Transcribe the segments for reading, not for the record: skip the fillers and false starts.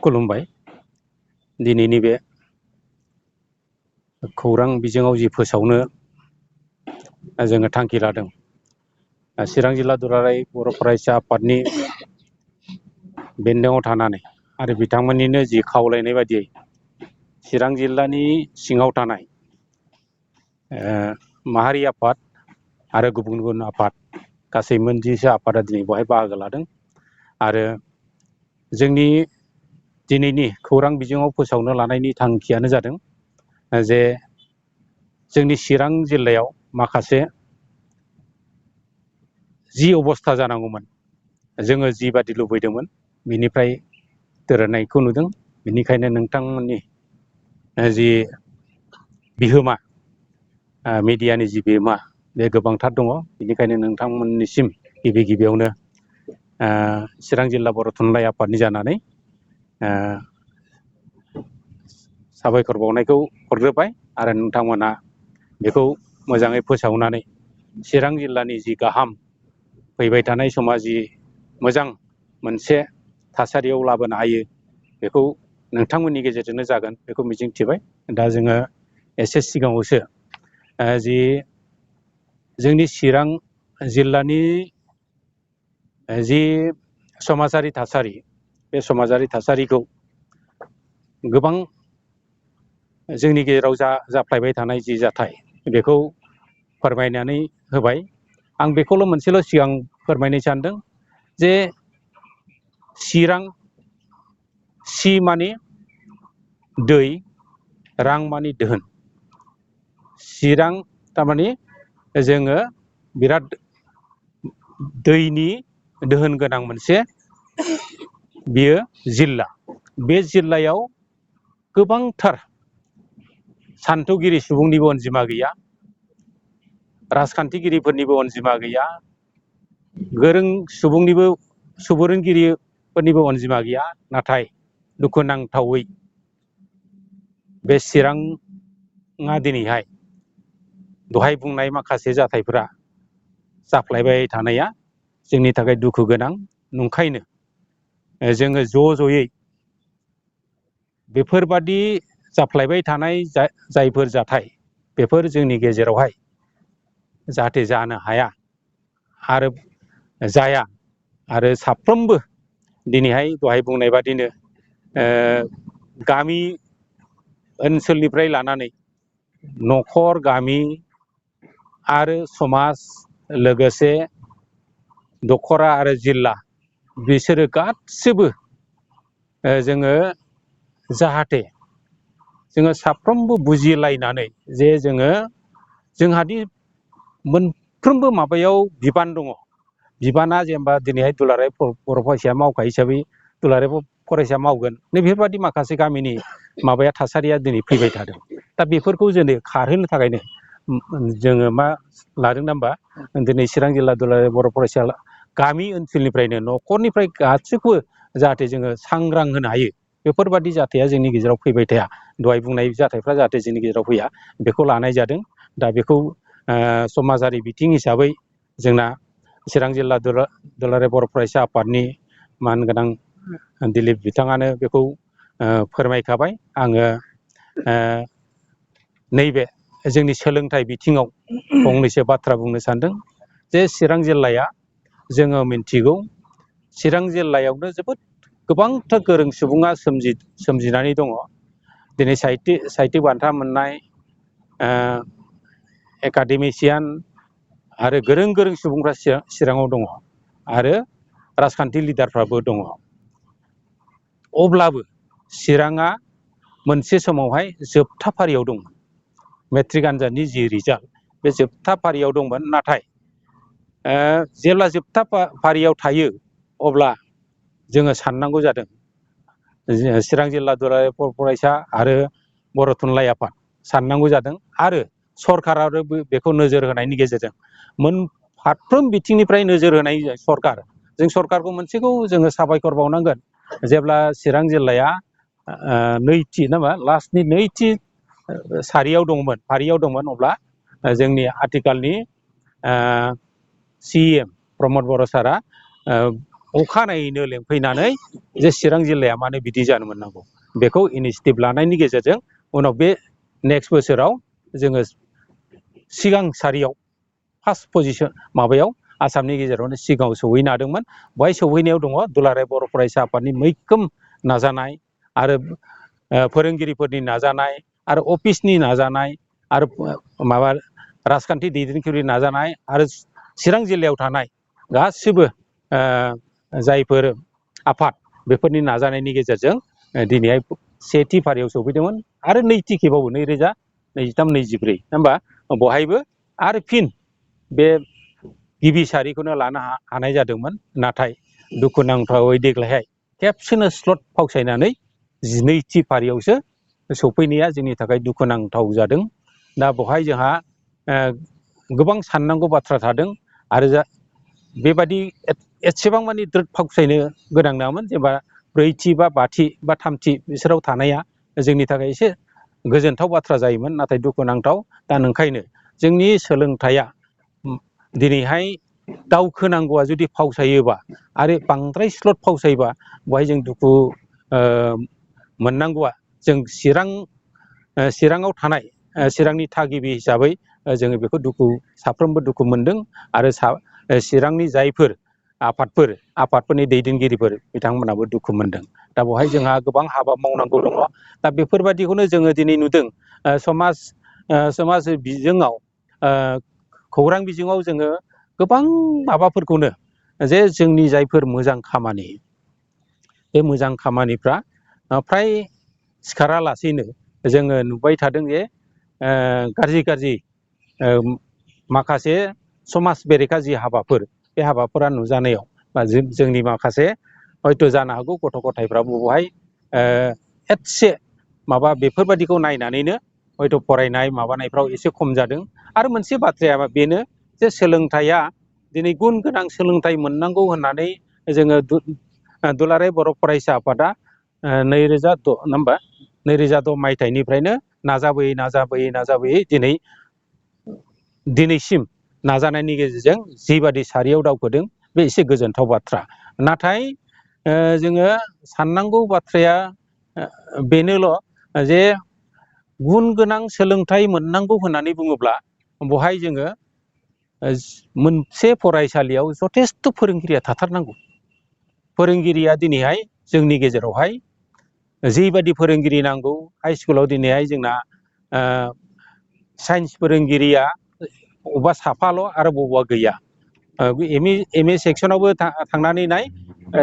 खुलुमबाय। दिनैनि बे खौरां बिजोङाव जि फोसावनो जोङो थांखि लादों, चिरां जिल्ला दुलाराय बर' फरायसा आफादनि बेन्दोङाव थानानै आरो बिथांमोननिनो जि खावलायनाय बायदियै चिरां जिल्लानि सिङाव थानाय माहारि आफाद आरो गुबुन गुबुन आफाद गासै मोनजिसो आफादा दिनै बेवहाय बाहागो लादों। आरो जोंनि दिनैनि खौरां बिजोङाव फोसावनो लानायनि थांखियानो जादों जे जोंनि चिरां जिल्लायाव माखासे जि अबस्था जानांगौमोन, जोङो जिबादि लुबैदोंमोन बिनिफ्राय दोरोदनायखौ नुदों। बेनिखायनो नोंथांमोननि जि बिहोमा, मिडियानि जि बिहोमा, बे गोबांथार दङ। बेनिखायनो नोंथांमोननिसिम गिबि गिबियावनो चिरां जिल्ला बर' थुनलाइ आफादनि जानानै साबायखर बावनायखौ हरग्रोबाय। आरो नोंथांमोना बेखौ मोजाङै फोसावनानै चिरां जिल्लानि जि गाहाम, फैबाय थानाय समा जि मोजां मोनसे थासारियाव लाबोनो हायो, बेखौ नोंथांमोननि गेजेरजोंनो जागोन बेखौ मिजिंथिबाय। दा जोङो एसे सिगाङावसो जि जोंनि चिरां जिल्लानि जि समाजारि थासारि, बे समाजारि थासारिखौ गोबां जोंनि गेजेराव जाफ्लेबाय थानाय जि जाथाय, बेखौ फोरमायनानै होबाय। आं बेखौल' मोनसेल' सिगां फोरमायनो सानदों जे चिरां, सि माने दै, रां माने दोहोन। चिरां थारमाने जोङो बिराद दैनि दोहोन गोनां मोनसे बियो जिल्ला। बे जिल्लायाव गोबांथार सान्थौगिरि सुबुंनिबो अनजिमा गैया, राजखान्थिगिरिफोरनिबो अनजिमा गैया, गोरों सुबुरुनगिरिफोरनिबो अनजिमा गैया। नाथाय दुखुनांथावै बे चिराङा दिनैहाय दहाय बुंनाय माखासे जाथायफोरा जाफ्लेबाय थानाया जोंनि थाखाय दुखु गोनां। नंखायनो जोङो ज' ज'यै बेफोरबादि जाफ्लेबाय थानाय जायफोर जाथाय, बेफोर जोंनि गेजेरावहाय जाहाथे जानो हाया आरो जाया। आरो साफ्रोमबो दिनैहाय दहाय बुंनाय बादिनो गामि ओनसोलनिफ्राय लानानै न'खर, गामि आरो समाज, लोगोसे दखरा आरो जिल्ला, बिसोरो गासिबो जोङो जाहाथे जोङो साफ्रोमबो बुजिलायनानै जे जोंहादि मोनफ्रोमबो माबायाव बिबान दङ। बिबाना जेनेबा दिनैहाय दुलाराय बर' फरायसाया मावग्रा हिसाबै दुलाराय फरायसाया मावगोन, नैबेफोरबादि माखासे गामिनि माबाया थासारिया दिनै फैबाय थादों। दा बेफोरखौ जोङो खारहोनो थाखायनो जोङो मा लादों ना होमबा, दिनै चिरां जिल्ला दुलाराय बर' फरायसा गामि ओनसोलनिफ्रायनो न'खरनिफ्राय गासैखौबो जाहाथे जोङो सांग्रां होनो हायो, बेफोरबादि जाथाया जोंनि गेजेराव फैबाय थाया, दहाय बुंनाय जाथायफ्रा जाहाथे जोंनि गेजेराव फैया, बेखौ लानाय जादों। दा बेखौ समाजारि बिथिं हिसाबै जोंना चिरां जिल्ला दुलाराय बर' फरायसा आफादनि मानगोनां दिलिप बिथाङानो बेखौ फोरमायखाबाय। आङो नैबे जोंनि सोलोंथाइ बिथिङाव फंनैसो बाथ्रा बुंनो सानदों। जे चिरां जिल्लाया, जोङो मिन्थिगौ चिरां जिल्लायावनो जोबोद गोबांथार गोरों सुबुङा सोमजिनानै दङ। दिनै साहित्य बान्था मोननाय एकाडेमिसियान आरो गोरों गोरों सुबुंफ्रा चिराङाव दङ, आरो राजखान्थि लिडारफ्राबो दङ। अब्लाबो चिराङा मोनसे समावहाय जोबथा फारियाव दंमोन। मेट्रिक आनजादनि जि रिजाल्ट, बे जोबथा फारियाव दंमोन। नाथाय जेब्ला जोबथा फारियाव थायो, अब्ला जोङो साननांगौ जादों, चिरां जिल्ला दुलाराय फरायसा आरो बर' थुनलाइ आफाद साननांगौ जादों, आरो सरकाराबो बेखौ नोजोर होनायनि गेजेरजों फारफ्रोम बिथिंनिफ्राय नोजोर होनाय सरकार, जों सरकारखौ मोनसेखौ जोङो साबायखर बावनांगोन। जेब्ला चिरां जिल्लाया नैथि नामा लास्टनि नैथि फारियाव दंमोन, अब्ला जोंनि आथिखालनि CM प्रमद बर' सारा अखानायैनो लेंफैनानै जे चिरां जिल्लाया मानो बिदि जानो मोननांगौ बेखौ इनिसियेटिभ लानायनि गेजेरजों उनाव बे नेक्स्ट बोसोराव जोङो सिगां सारियाव फार्स्ट पजिसन माबायाव आसामनि गेजेरावनो सिगाङाव सौहैनो हादोंमोन। बेवहाय सौहैनायाव दङ दुलाराय बर' फरायसा आफादनि मैखोम नाजानाय आरो फोरोंगिरिफोरनि नाजानाय आरो अफिसनि नाजानाय आरो माबा राजखान्थि दैदेनगिरिनि नाजानाय आरो चिरां जिल्लायाव थानाय गासिबो जायफोर आफाद बेफोरनि नाजानायनि गेजेरजों दिनैहाय सेथि फारियाव सौफैदोंमोन आरो नैथि खेबावबो 2023-24 होमबा बहायबो आरो फिन बे गिबि सारिखौनो लानो हानाय जादोंमोन। नाथाय दुखुनांथावै देग्लायहाय खेबसेनो स्लट फावसायनानै 12थि फारियावसो सौफैनाया जोंनि थाखाय दुखुनांथाव जादों। दा बेवहाय जोंहा गोबां साननांगौ बाथ्रा थादों आरो बेबादि एसेबां मानि द्रोद फावसायनो गोनां नङामोन। जेनेबा 4थि बा 5थि बा 3थि बिसोराव थानाया जोंनि थाखाय एसे गोजोनथाव बाथ्रा जायोमोन। नाथाय दुखुनांथाव दा नंखायनो जोंनि सोलोंथाइया दिनैहाय दावखोनांगौआ जुदि फावसायोबा आरो बांद्राय स्लट फावसायोबा बेवहाय जों दुखु मोननांगौआ जों चिराङाव थानाय चिरांनि थागिबि हिसाबै जोङो बेखौ साफ्रोमबो दुखु मोनदों आरो चिरांनि जायफोर आफादफोरनि दैदेनगिरिफोर बिथांमोनाबो दुखु मोनदों। दा बेवहाय जोंहा गोबां हाबा मावनांगौ दङ। दा बेफोरबादिखौनो जोङो दिनै नुदों समाज बिजोङाव खौरां बिजोङाव जोङो गोबां माबाफोरखौनो जे जोंनि जायफोर मोजां खामानि बे मोजां खामानिफ्रा फ्राय सिखारालासेनो जोङो नुबाय थादों जे गाज्रि माखासे समाज बेरेखा जि हाबाफोर बे हाबाफोरा नुजानायाव बा जोंनि माखासे हयथ' जानो हागौ गथ' गथायफ्राबो बहाय एसे माबा बेफोरबादिखौ नायनानैनो हयथ' फरायनाय माबानायफ्राव एसे खम जादों। आरो मोनसे बाथ्राया बेनो जे सोलोंथाइया दिनै गुन गोनां सोलोंथाइ मोननांगौ होननानै जोङो दुलाराय बर' फरायसा आफादा 2006 मायथाइनिफ्रायनो नाजाबोयै दिनैसिम नाजानायनि गेजेरजों जिबादि सारियाव दावखोदों बे एसे गोजोनथाव बाथ्रा। नाथाय जोङो साननांगौ बाथ्राया बेनोल' जे गुन गोनां सोलोंथाइ मोननांगौ होननानै बुङोब्ला बेवहाय जोङो मोनसे फरायसालियाव जथेस्थ' फोरोंगिरिया थाथारनांगौ। फोरोंगिरिया दिनैहाय जोंनि गेजेरावहाय जिबादि फोरोंगिरि नांगौ हाइ स्कुलाव दिनैहाय जोंना साइन्स फोरोंगिरिया अबेबा साफाल' आरो बबेबा गैया। एम ए सेक्सनावबो थांनानै नाय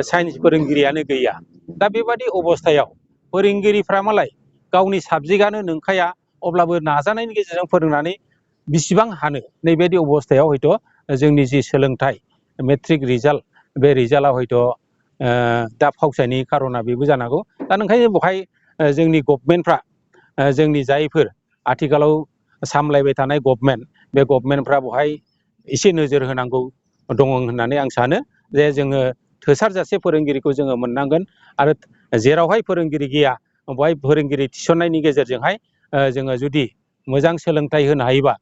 साइन्स फोरोंगिरियानो गैया। दा बेबादि अबस्थायाव फोरोंगिरिफ्रा मालाय गावनि साबजेक्टआनो नंखाया अब्लाबो नाजानायनि गेजेरजों फोरोंनानै बिसिबां हानो नैबायदि अबस्थायाव हयथ' जोंनि जि सोलोंथाइ मेट्रिक रिजाल्ट बे रिजाल्टआ हयथ' दा फावसायनायनि खार'ना बेबो जानो हागौ। दा ओंखायनो बेवहाय जोंनि गभर्नमेन्टफ्रा जोंनि जायफोर आथिखालाव सामलायबाय थानाय गभर्नमेन्ट बे गभर्नमेन्टफ्रा बेवहाय एसे नोजोर होनांगौ दङ होननानै आं सानो। जे जोङो थोसारजासे फोरोंगिरिखौ जोङो मोननांगोन आरो जेरावहाय फोरोंगिरि गैया बेवहाय फोरोंगिरि थिसननायनि गेजेरजोंहाय जोङो जुदि मोजां सोलोंथाइ होनो हायोबा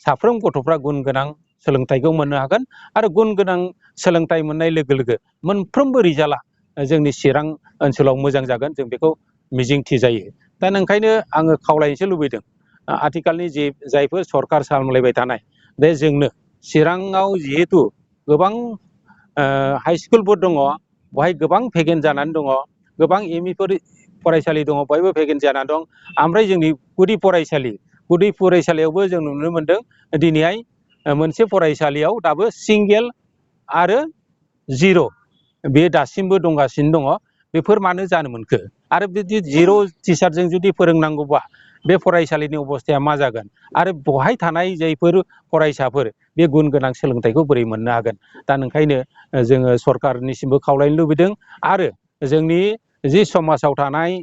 साफ्रोम गथ'फ्रा गुन गोनां सोलोंथाइखौ मोननो हागोन। आरो गुन गोनां सोलोंथाइ मोननाय लोगो लोगो मोनफ्रोमबो रिजाल्टआ जोंनि चिरां ओनसोलाव मोजां जागोन जों बेखौ मिजिंथि जायो। दा ओंखायनो आङो खावलायनोसो लुबैदों आथिखालनि जायफोर सरखार सामलायबाय थानाय बे जोंनो चिराङाव जिहेथु गोबां हाइ स्कुलफोर दङ बेवहाय गोबां भेकेन्ट जानानै दङ, गोबां एम इ फरायसालि दङ बयबो भेकेन्ट जानानै दं। ओमफ्राय जोंनि गुदि फरायसालियावबो जों नुनो मोनदों दिनैहाय मोनसे फरायसालियाव दाबो सिंगेल आरो जिर' बे दासिमबो दंगासिनो दङ। बेफोर मानो जानो मोनखो? आरो बिदि जिर' टिचारजों जुदि फोरोंनांगौबा बे फरायसालिनि अबस्थाया मा जागोन? आरो बहाय थानाय जायफोर फरायसाफोर बे गुन गोनां सोलोंथाइखौ बोरै मोननो हागोन? दा ओंखायनो जोङो सरकारनिसिमबो खावलायनो लुबैदों आरो जोंनि जि समाजाव थानाय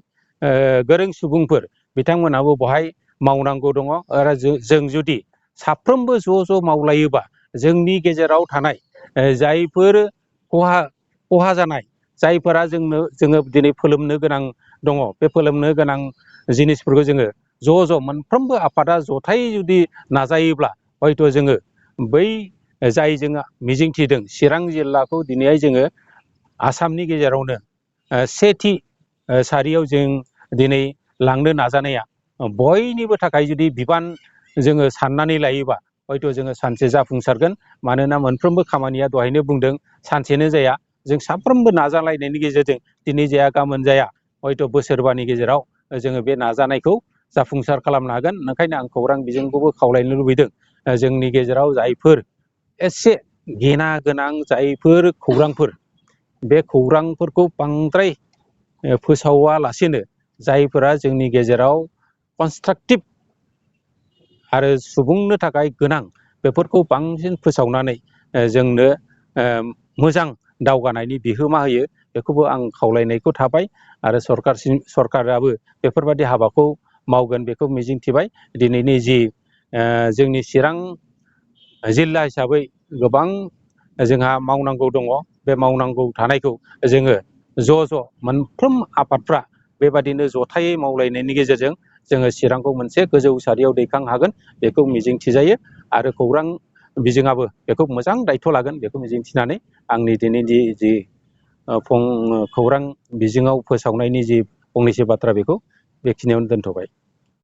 गोरों सुबुंफोर बिथांमोनाबो बहाय मावनांगौ दङ। आरो जों जुदि साफ्रोमबो ज' मावलायोबा जोंनि गेजेराव थानाय जायफोर खहा जानाय जायफोरा जोङो दिनै फोलोमनो गोनां दङ बे फोलोमनो गोनां जिनिसफोरखौ जोङो ज' मोनफ्रोमबो आफादा जथायै जुदि नाजायोब्ला हयथ' जोङो बै जाय जोङो मिजिंथिदों चिरां जिल्लाखौ दिनैहाय जोङो आसामनि गेजेरावनो सेथि सारियाव जों दिनै लांनो नाजानाया बयनिबो थाखाय जुदि बिबान जोङो साननानै लायोबा हयथ' जोङो सानसे जाफुंसारगोन। मानोना मोनफ्रोमबो खामानिया दहायनो बुंदों सानसेनो जाया। जों साफ्रोमबो नाजालायनायनि गेजेरजों दिनै जाया गाबोन जाया हयथ' बोसोरबानि गेजेराव जोङो बे नाजानायखौ जाफुंसार खालामनो हागोन। ओंखायनो आं खौरां बिजोंखौबो खावलायनो लुबैदों जोंनि गेजेराव जायफोर एसे गेना गोनां जायफोर खौरांफोर बे खौरांफोरखौ बांद्राय फोसावालासेनो जायफोरा जोंनि गेजेराव कनस्ट्राक्टिभ आरो सुबुंनो थाखाय गोनां बेफोरखौ बांसिन फोसावनानै जोंनो मोजां दावगानायनि बिहोमा होयो बेखौबो आं खावलायनायखौ थाबाय। आरो सरकाराबो बेफोरबायदि हाबाखौ मावगोन बेखौ मिजिंथिबाय। दिनैनि जि जोंनि चिरां जिल्ला हिसाबै गोबां जोंहा मावनांगौ दङ। बे मावनांगौ थानायखौ जोङो ज' मोनफ्रोम आफादफ्रा बेबादिनो जथायै मावलायनायनि गेजेरजों जोङो चिरांखौ मोनसे गोजौ सारियाव दैखांनो हागोन बेखौ मिजिंथिजायो। आरो खौरां बिजोङाबो बेखौ मोजां दायथ' लागोन बेखौ मिजिंथिनानै आंनि दिनैनि जि खौरां बिजोङाव फोसावनायनि जि फंनैसो बाथ्रा बेखौ बेखिनियावनो दोनथ'बाय।